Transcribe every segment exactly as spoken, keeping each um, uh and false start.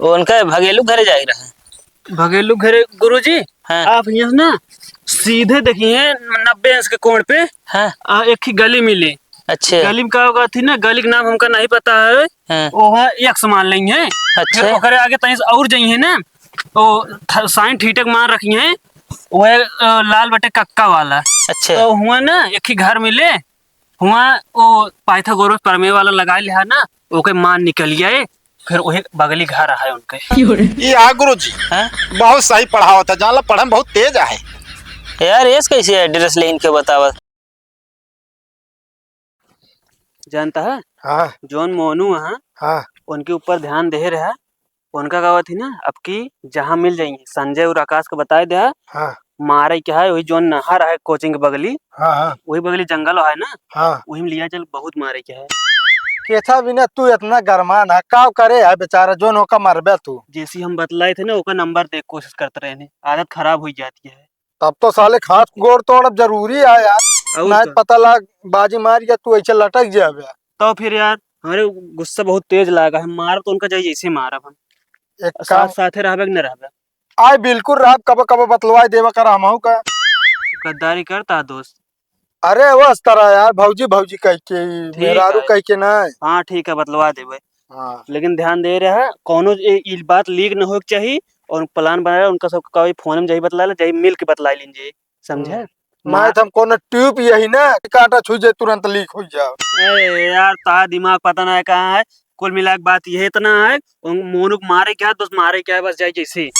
वो उनका भगेलू घरे जाए रहा। भगेलू घरे गुरुजी, हाँ। आप यहाँ से ना सीधे देखिए नब्बे अंश के कोण पे, हाँ। आ, एक ही गली मिली। अच्छा। गली में का होगा थी ना, गली के नाम हमका नहीं पता है। हाँ। वो है एक्स मान लेंगे। अच्छा। फिर ओकरे आगे तनी से और जाइए ना, वो थ-, साइन ठीठक मार रखी है, वह, अ, लाल बटे कक्का वाला। अच्छा। तो हुआ ना एक ही घर मिले, हुआ वो पाइथागोरस प्रमेय वाला लगा लिया ना, ओके मान निकल गया, फिर वही बगली घर है उनके। ये आ गुरुजी, हाँ? बहुत सही पढ़ावत है, जान ला पढ़े में बहुत तेज आहे। यार, एस कैसे एड्रेस ले इनके बतावत? जानता है? हाँ। जौन मोनू है, हाँ। उनके ऊपर ध्यान दे रहा, उनका कहत ही ना, अब की जहाँ मिल जाइए, संजय और आकाश को बताए दे, हाँ। मारे के है, वही जौन नहर है कोचिंग के बगली, हाँ, हाँ। वही बगली जंगल है ना, हाँ। वही में लिया चल, बहुत मारे के है। केथा बिना तू इतना गरमान है, का करे है बेचारा, जौन ओका मरबे तू। जैसी हम बतलाए थे ना, ओका नंबर दे कोशिश करते रहे ने, आदत खराब हो जाती है। तब तो साले के हाथ गोड़ तोड़ब जरूरी है यार। और नहीं का? पता लाग बाजी मार के तू ऐसे लटक जाबे। तो फिर यार, हमरे गुस्सा बहुत तेज लागा है, मार तो उनका जाए जैसे मारब हम। एक और काम साथ साथे रहबे कि न रहबे? आए बिल्कुल रहब, कबो कबो बतलवाए देवा कर हमहू का। गद्दारी करता है दोस्त। अरे वो इस तरह यार, भौजी भौजी कह के, ठीक मेहरारू है। कह के ना। हाँ ठीक है, बतलवा देबे। हाँ। लेकिन ध्यान दे रहा है, कौनो ए, ई बात लीक न होए के चाही। और प्लान बना रहा, उनका सब कभी फोन में जाई बतला ले, जाई मिल के बतला लीन जाई, समझे? हम्म। मैं मार- तो हम कोनो ट्यूब यही ना, कांटा छू जाए तुरंत लीक हो जाओ। ए यार, तारा दिमाग पता ना है कहाँ है, कुल मिला के बात ये इतना है, उन मोनू को मारे क्या, बस मारे क्या है, बस जाए जैसे।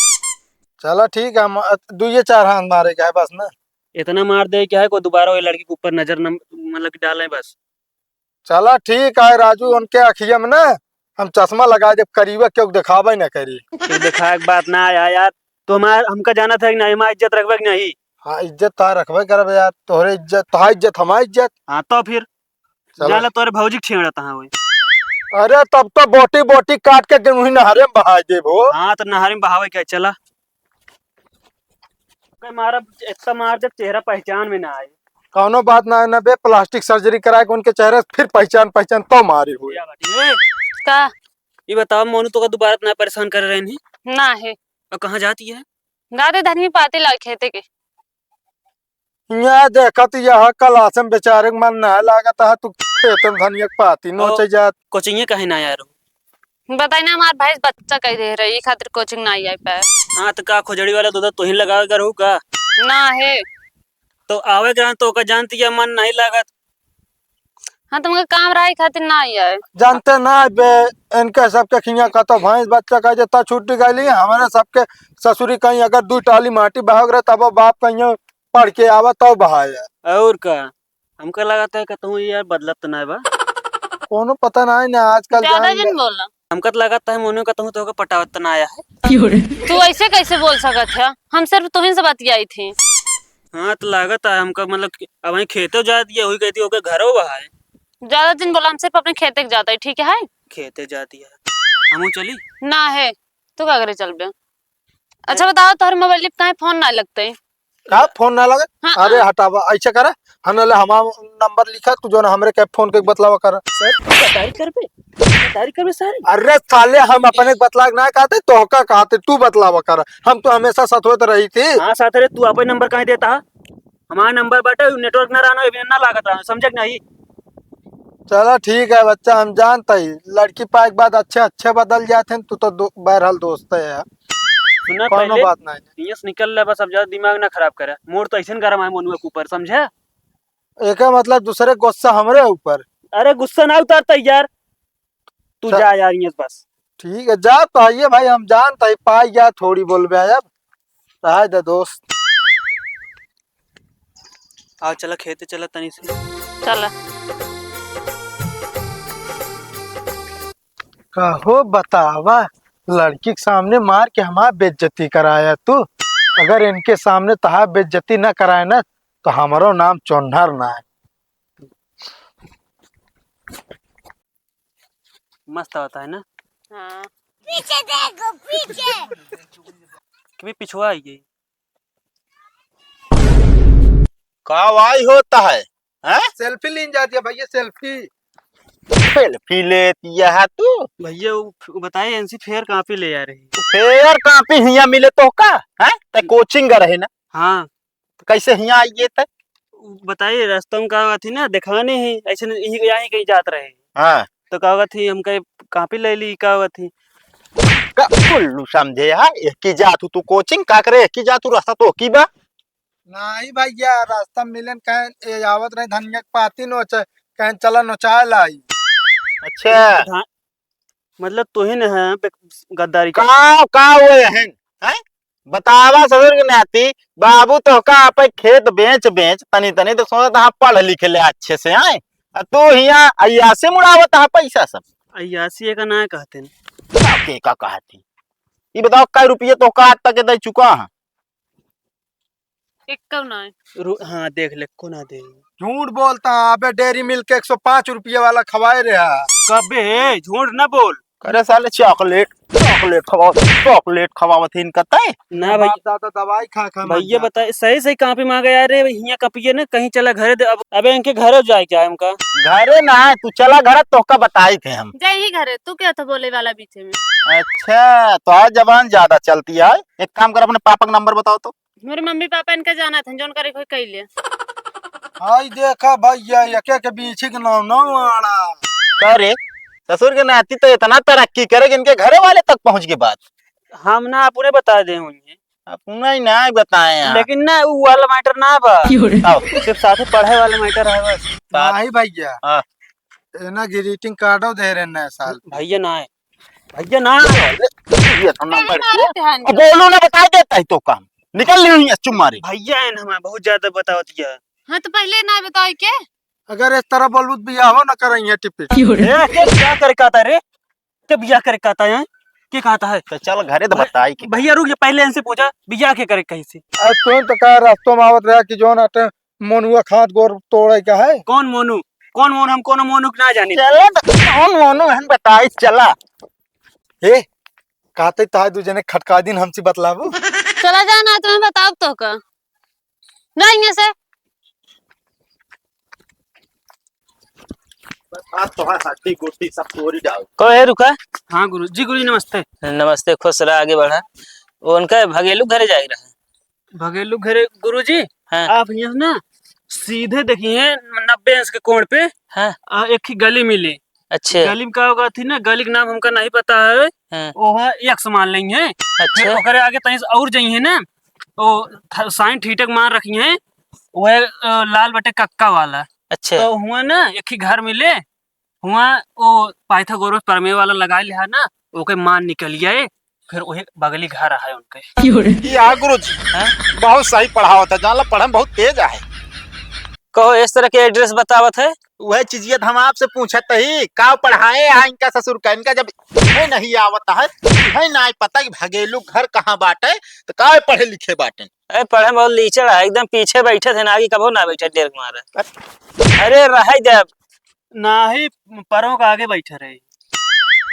चला ठीक है, हम, अ, दुइये चार हाथ मारे क्या है बस ना। इतना मार दे क्या है, कोई दोबारा वो लड़की के ऊपर नजर न, मतलब कि डाले बस। चला ठीक है राजू, उनके अखिया में ना हम चश्मा लगा देब, करीबा क्यों देखावे ना करी। क्यों देखावे के बात ना आया यार, तो हमार, हमका जाना था कि नहीं, हमार इज्जत रखबे कि नहीं? हाँ, इज्जत तो रखबे करब यार, तोहरे इज्जत, तोहार इज्जत, हमार इज्जत। हाँ, तो फिर चला। जान ला तोरे भौजी के छेड़त हाँ वही। अरे, तब तो बोटी बोटी काट के गेहूं नहरे में बहाई देबो। हाँ, तो नहरे में बहावे के, चला। ओके, मारब, इतना मार देब, चेहरा पहचान में ना आए। कौनो बात ना है ना बे, प्लास्टिक सर्जरी कराए के उनके चेहरे से फिर पहचान, पहचान तो मारी हुई। क्या बात है? का? ये बताओ, मोनू तो का दोबारा इतना परेशान कर रहे हैं? ना है। और कहाँ जाती है? गाते धनिया पाती ला खेते के। यहाँ देखत यह क्लास में बेचारे के मन ना लागत है, तू खेत में धनिया के पाती ओ, नोचे जात। कोचिंगे काहे ना आया रहू? बताई ना, हमार भैंस बच्चा कह दे रही, ई खातिर कोचिंग ना आई पाए। हाँ, तो का खोजड़ी वाला दूध तोही लगावे कर हो का? ना है। तो आवे के रहन तो ओका जानती है, मन नहीं लागत। हाँ, तुमके काम रहा, ई खातिर ना आई है। जानते ना बे, इनके सबके खिया का तो भैंस बच्चा कह देता छूट गई, हमारे सबके ससुरी कहीं अगर दू टाली माटी बहाव रहे, तब बाप कहीं पढ़ के आवा, तब बहाया। और का? हमका लागत है कि तू यार बदलत तो ना बा। कोनो पता ना है ना, आजकल ज्यादा जान जिन ले। बोला। हमका तो लागत है मोनू का तू तो पटावत तो ना आया है। क्यों रे? तू ऐसे कैसे बोल सकत है? हम सिर्फ तुहिन से बतियाई थी। हाँ, तो लागत है हमका, मतलब कि अब वहीं खेते जाती है, वही कहती है, ओके घरों बहाए। ज्यादा जिन बोला, हम सिर्फ अपने खेते के जाता है, ठीक है? खेते जाती है, हमहू चली? ना है, तू का करे चलबे? अच्छा बताओ, तोहरे मोबाइल पे काहे फोन ना लगते? का फोन ना लगे? हाँ, अरे हाँ। हटावा, ऐसे करा, हम ले हमार नंबर लिखा, तू जो ना हमरे के फोन के बतलावा कर। सर, गद्दारी करबे? गद्दारी करबे सर? अरे साले, हम अपने बतला के ना कहते, तोहका कहते, तू बतलावा कर। हम तो हमेशा साथ होत रही थी। हाँ, साथ रे, तू अपन नंबर काहे देता है? हमार नंबर बाटे, नेटवर्क ना रहना, अभी ना लागत रहना, समझे कि नहीं? चला ठीक है बच्चा, हम जानत ही, लड़की पाए के बाद अच्छे अच्छे बदल जात हैं, तू तो दो-, बहरहाल दोस्त है यार। सुना कौनो पहले, बात नहीं। नियत निकल ले बस, अब ज्यादा दिमाग ना खराब करे। मोर तो ऐसे गरम है मोनुआ के ऊपर, समझे? एका मतलब दूसरे गुस्सा हमरे ऊपर। अरे गुस्सा ना उतारता यार, तू च-, जा यार, ये बस। ठीक है, जा तो आइए भाई, हम जानत ही, पाई गया थोड़ी बोलबे अब, रहा दे दोस्त। आओ चला खेते चला तनी से। चला। कहो बतावा, लड़की के सामने मार के हमार बेइज्जती कराया तू। अगर इनके सामने तहार बेइज्जती ना कराए ना, तो हमारो नाम चोन्हर ना है। मस्त होता है ना? हाँ। पीछे देखो, पीछे। कभी पिछुआ आई गई। का वाई होता है, हैं? सेल्फी लीन जाती है भैया, सेल्फी। सेल्फी लेत यह तू। भैया, वो फ-, बताए, एनसी फेयर कापी ले आ रही। फेयर कापी हियाँ मिले तोहका, हैं? त कोचिंग ग रहे ना? हाँ। त कैसे हियाँ आइए त? उ बताइए, रास्ता में का होत ही ना, देखाने ही, ऐसे नहीं, यहीं, यहीं कहीं जात रहे। हाँ। तो का होत ही, हम कहे, कापी ले ली, का होत ही? का उल्लू समझे है, एक ही जात हूँ तू कोचिंग, का करे, एक ही जात हूँ रास्ता तो की बा? नाही भैया, रास्ता में मिलेन, कहें, ए, आवत रहे धनिया के पाती नोचे, कहें, "चला नोचाए लाई।" अच्छा। धा-, मतलब, तोहिन है पे गद्दारी का। का, का वो हन, हैं? बतावा ससुर के नाती, बाबू तोहका आपे खेत बेच, बेच, तनी, तनी तो सोचत हाँ, पढ़ लिख ले अच्छे से, हैं? आ तू हियाँ अय्यासी मुड़ावत हाँ पैसा सब। अय्यासी एका ना कहते न। का के का कहत ही? ई बताओ, कै रुपये तोहका आज तक दे चुका है? एक्को ना। रु-, हाँ, देख ले, को ना दे। झूठ बोलता है, अबे डेयरी मिल्क एक सौ पाँच रुपये वाला खवाए रहा। कबे, झूठ ना बोल। अरे साले, चॉकलेट, चॉकलेट खवाओ, चॉकलेट खवावत है इनका तय। ना भाई। बाप दादा दवाई खा खा मर भैया जा। बताए, सही सही कहाँ पे मांगे यार, रे हियाँ कपिए ना, कहीं चला घरे दे। अब अबे इनके घरे जाए क्या हमका? घरे ना है, तू चला घरे, तोहका बताई थे हम। जाए ही घरे, तू क्या था बोले वाला बीच में? अच्छा, तो आज जबान ज्यादा चलती है। एक काम कर, अपने पापा का नंबर बताओ तो। हमरे मम्मी पापा इनका जानत हैं, जौन करे कोई कइले। हाय देखा भैया, एके के बीछी के नाव, नाव आड़ा। का रे, ससुर के नाती तो इतना तरक्की करे कि इनके घरे वाले तक पहुँच के बात। हम ना अपने बता दे होंगे। अपना ही ना बताए हैं। लेकिन ना, उ वाला मैटर ना बा। क्यों रे? आओ। सिर्फ साथे पढ़े वाला मैटर है बस। बात नहीं भैया। हाँ। ए ना ग्रीटिंग कार्डो दे रहे नया साल। भैया ना है। भैया ना। ये तो नंबर। मारे ध्यान अब बोलो ना, बता देता है तो काम। निकल ली हुई है, चुप मारे। भैया है ना, हमारा बहुत ज्यादा बतावत गया। हाँ, तो पहले ना बताओ के? अगर इस तरह बोलबू तो बियाहो ना करइहे टिपिट। क्यों रे? ए, के बियाह करे कहता है रे? के बियाह करे कहता है? के कहता है? तो चल घरे तो बताई के। भैया रुक, ये पहले इनसे पूछा, बियाह के करे कहीं से? अरे तू तो कहा रास्तों में आवत रहा कि जौन आटे मोनुआ खात गोर तोड़े का है। कौन मोनू? कौन मोनू? हम कोनो मोनू के ना जानी। चला तो कौन मोनू हम बताई, चला। ए, कहते ताय दू जने खटका दिन हमसे बतलाबू। चला जा ना, तुम्हें बताओ तो का। जा इहाँ से। बस आज तो है हड्डी गोटी सब तोड़ी डाल। कहो, ए, रुका। हाँ गुरु जी, गुरु जी नमस्ते। नमस्ते, खुश रहा, आगे बढ़ा। वो उनका भगेलू घरे जाए रहा। भगेलू घरे गुरु जी, हाँ। आप यहाँ ना सीधे देखिए नब्बे अंश के कोण पे, हाँ। आ, एक ही गली मिली। अच्छे। गली में का होगा थी ना, गली के नाम हमका नहीं पता है। हाँ। वो है एक्स मान लेंगे। अच्छा। फिर ओकरे आगे तनी से और जाइए ना, वो थ-, साइन ठीठक मान रखी है, वह, अ, लाल बटे कक्का वाला। अच्छा। तो हुआ ना, एक ही घर मिले, हुआ वो पाइथागोरस प्रमेय वाला लगा लिया ना, ओके मान निकल गए, फिर वही बगली घर है उनके। क्यों रे? ये आ गुरु जी, हैं? बहुत सही पढ़ावत है, जान ला पढ़े में बहुत तेज है। कहो, इस तरह के एड्रेस बतावत है? वह चीजिए तो हम आपसे पूछत ही, का पढ़ाए आ इनका ससुर का, इनका जब है नहीं आवत है, है ना पता कि भगेलू घर कहाँ बाटे, तो का पढ़े लिखे बाटे? अरे पढ़े में बहुत लीचड़ है, एकदम पीछे बैठे थे ना, आगे कबो ना बैठे, डेर के मारे। अरे रहे दे। नाही, परों का आगे बैठे रही।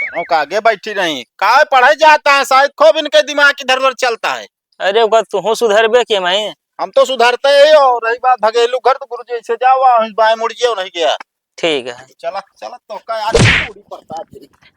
परों का आगे बैठी रही। काय पढ़े जाता है, शायद खूब इनके दिमाग इधर उधर चलता है। अरे ओकर तुहूँ सुधरबे के माई। हम तो सुधरते ही, और रही बात भगेलू घर, तो गुरुजी ऐसे जाओ, वहीं बाएं मुड़ जियो, नहीं गया। ठीक है। चला, चला, तो का आज पूरी बर्बाद है।